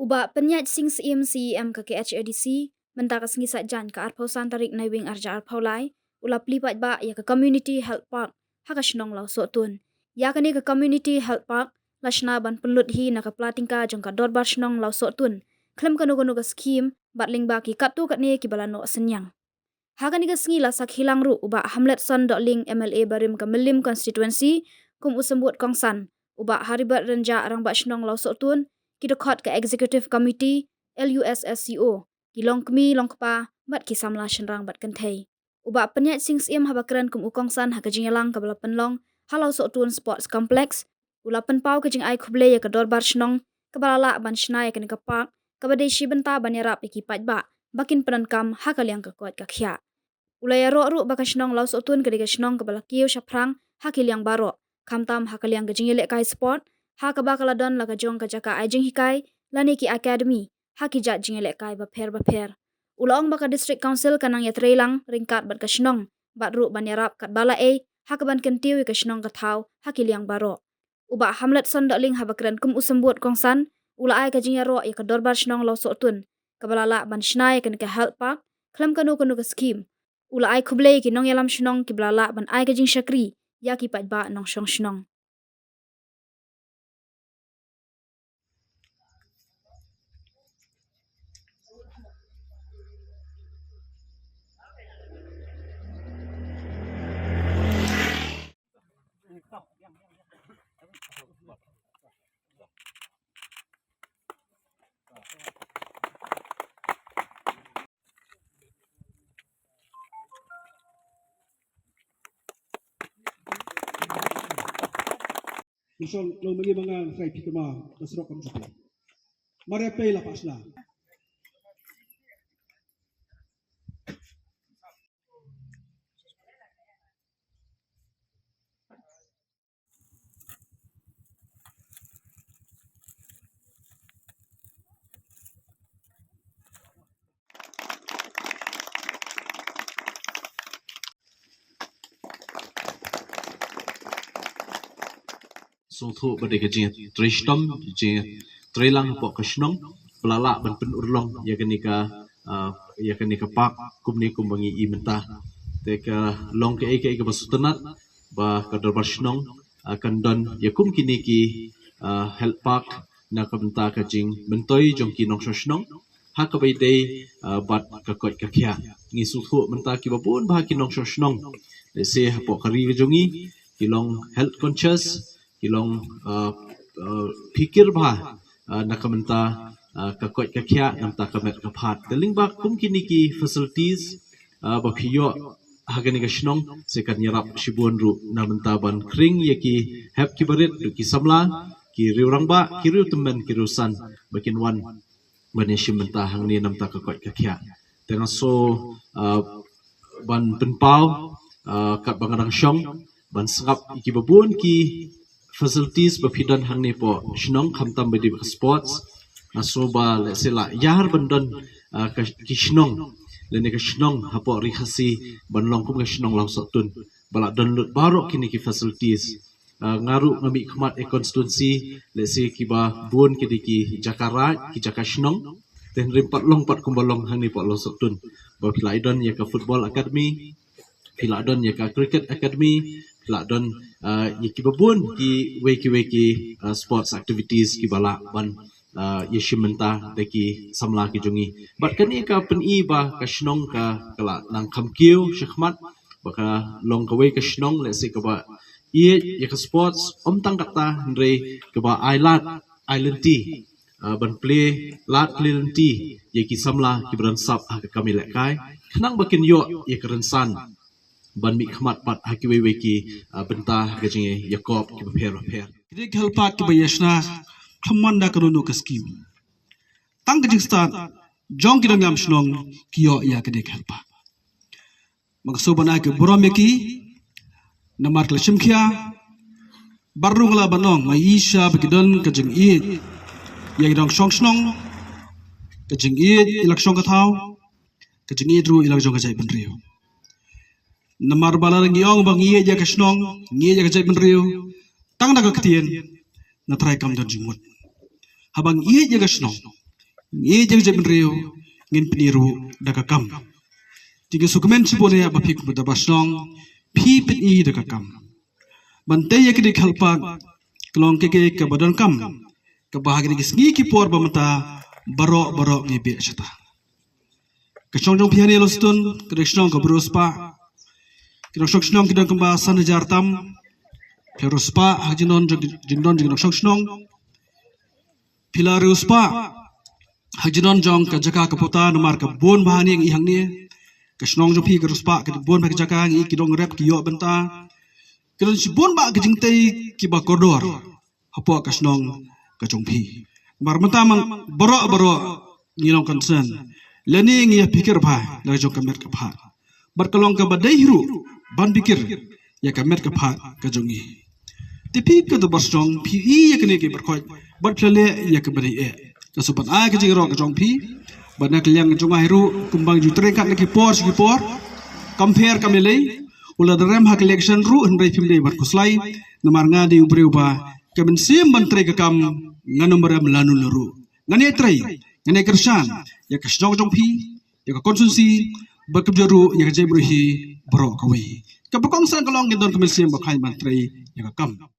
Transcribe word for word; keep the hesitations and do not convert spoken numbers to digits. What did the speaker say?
U Bah Pynïaid Sing Syiem, C E M ka K H A D C, mynta ka sngi Saitjaiñ ka arphew san tarik Naiwieng arhajar arphew lai, u la plie paidbah ïa ka Community Health Park ha ka shnong Lawsohtun. Ïa kane ka Community Health Park la shna ban pynlut hi na ka pla tyngka jong ka Dorbar Shnong Lawsohtun khlem kano kano ka skhim bad lyngba ki katto katne kiba la noh synñiang. Ha kane ka sngi la sakhi lang ruh u Bah Hamletson Dohling, M L A barim ka Mylliem Constituency, kum u symbud kongsan, u Bah Haribert Rynjah, Rangbah Shnong Lawsohtun, ki dkhot ka Executive Committee, L U S S C O, ki longkmie longkpa bad ki samla shynrang bad kynthei. U Bah Pynïaid Sing Syiem haba kren kum u kongsan ha ka jingïalang kaba la pynlong ha Lawsohtun Sports Complex, u la pynpaw ka jingai khublei ïa ka Dorbar Shnong kaba la lah ban shna ïa kane ka park kaba dei shi bynta ban ïarap ïa ki paidbah ba kin pyndonkam ha ka liang ka koit ka khiah. U la ïaroh ruh ba ka shnong Lawsohtun ka dei ka shnong kaba la kiew shaphrang ha ki liang baroh, khamtam ha ka liang ka jingïalehkai sport, ha kaba ka la don la ka jong ka jaka ai jinghikai lane ki academy ha ki jait jingïalehkai bapher bapher. U la ong ba ka District Council ka nang ïatreilang ryngkat bad ka shnong bad ruh ban ïarap katba la ei ha kaban kyntiew ïa ka shnong ka thaw ha ki liang baroh. U Bah Hamletson Dohling haba kren kum u symbud kongsan, u la ai ka jingïaroh ïa ka Dorbar Shnong Lawsohtun kaba la lah ban shna ïa kane ka health park khlem kano kano ka skhim. U la ai khublei ïa ki nongïalam shnong kiba la lah ban ai ka jingshakri ïa ki paidbah nongshong shnong. Ngi shong long ma ngi ma nga ngi trai phi kama ka surok kam juti. Mare pei la pashna. Sngewthuh ba dei ka jingtrei shitom, jingtrei lang hapoh ka shnong, ba la lah ban pynurlong ïa kane ka, ah, ïa kane ka park kumne kumba ngi i mynta. Te ka long kaei kaei kaba sngewtynnat ba ka dorbar shnong, ah, kan don ïa kum kine ki, ah, health park na ka bynta ka jingmyntoi jong ki nongshong shnong ha kaba ïadei, ah, bad ka koit ka khiah. Ngi sngewthuh mynta kiba bun bha ki nongshong shnong, lehse hapoh ka ri ka jong ngi, ki long health conscious, ki long, ah, ah, phikir bha, ah, na ka bynta, ah, ka koit ka khiah, na bynta ka met ka phad. Te lyngba kum kine ki facilities, ah, ba phi ïoh ha kane ka shnong, sa kan ïarap shibun ruh na bynta ban khring ïa ki hep ki barit, ruh ki samla, ki riew rangbah, ki riew tymmen, ki riew san, ba kin wan ban ïashim bynta hangne na bynta ka koit ka khiah. Te nga sngew, ah, ban pynpaw, ah, katba nga dang shong, ban sngap ïa kiba bun ki facilities ba phi don hangne hapoh shnong, khamtam ba dei ka sports. Nga sngew ba lehse la ïar ban don, ah, ka, ki shnong, lane ka shnong hapoh Ri Khasi ban long kum ka shnong Lawsohtun, ba la don lut baroh kine ki facilities. Ah, nga ruh nga mih khmat ïa constituency, lehse kiba bun ki dei ki jaka raid, ki jaka shnong. Te hynrei ym pat long pat kumba long hangne hapoh Lawsohtun, ba phi la ïa don ïa ka football academy, phi la don ïa ka cricket academy, phi la don, ah, ïa kiba bun kiwei kiwei ki, ah, sports activities kiba lah ban, ah, ïashim bynta da ki samla ki jong ngi. Bad kane ka pyni ba ka shnong ka, ka la nang kham kiew shakhmat, ba ka long kawei ka shnong lehse kaba ïeit ïa ka sports, ym tang katta hynrei kaba ai lad ai lynti, ah, ban plie lad plie lynti ïa ki samla kiba don sap ha ka kam ïalehkai, khnang ba kin ïoh ïa ka rynsan ban mih khmat pat ha kiwei wei ki, ah, bynta ha ka jingïakop kiba pher bapher. Ki dei ki health park kiba ïashna khlem man da kano kano ka skim. Tang ka jingstad jong ki nongïalam shnong ki ïoh ïa ki dei ki health park. Ma nga sngew ban ai ka burom ïa ki namar ka la shim khia. Bad ruh nga lah ban ong, nga ïohi shisha ba ki don ka jingïeit ïa ki nongshong shnong, ka jingïeit ïa la ka shong ka thaw, ka jingïeit ruh ïa la ka jong ka jaitbynriew. Namar ba lada ngi ong ba ngi ïeit ïa ka shnong, ngi ïeit ïa ka jaitbynriew, tang da ka ktien, nga trai kam don jingmut. Haba ngi ïeit ïa ka shnong, Ngi jeng jeng riew ngin pyni ruh da ka kam. Ti ki sukmen chi bone ba phi kumba da ba shnong phi pyni da ka kam. Ban tei ïa ki dei khalpak ka long ke ke ka ba don kam. Ka ba ha ki dei ki sngi ki por ba mynta barok barok ngi beh shata. Ka shnong jong phi hane Lostun ka dei shnong ka bru spah. Ki nongshong shnong ki don kumba san hajar tam. Phi riewspah ha jingdon jingdon jingdon shnong shnong. Phi la riewspah ha jingdon jong ka jaka ka pota namar ka bun ba hangne ngi hangne. Ka shnong jong phi ka riewspah ka bun ba ka jaka ngi ki dong rep ki ïoh bynta. Ka don shibun ba ka jingtei ki ba kordor hapoh ka shnong ka jong phi. Namar mynta man barok barok ngi long concern lane ngi ïa pikir ba la jong ka met ka phad. Bad ka long ka ba dei hi ruh ban pikir ïa ka met ka phad ka jong ngi. Te phi ka da ba shnong phi i ïa kane ki barkhot bad phi la leh ïa ka ba dei eh. Ka sa ban ai ka jingrok ka jong phi bad na ka liang jong ngi ruh kumba ju trei kat na ki por shi ki por. Kam pher kam lei u la da rem ha ka election ruh hynrei phim dei ban khuslai. Namar nga dei u briew ba ka mynsiem ban trei ka kam ngan ym rem lano lano ruh. Ngan ïa trei ngan ïa kyrshan ïa ka shnong jong phi ïa ka constituency bad kumjuh ruh ïa ka jaitbynriew hi baroh kawei. Ka ba kongsan ka long ngin don ka mynsiem ba khlaiñ ban trei ïa ka kam.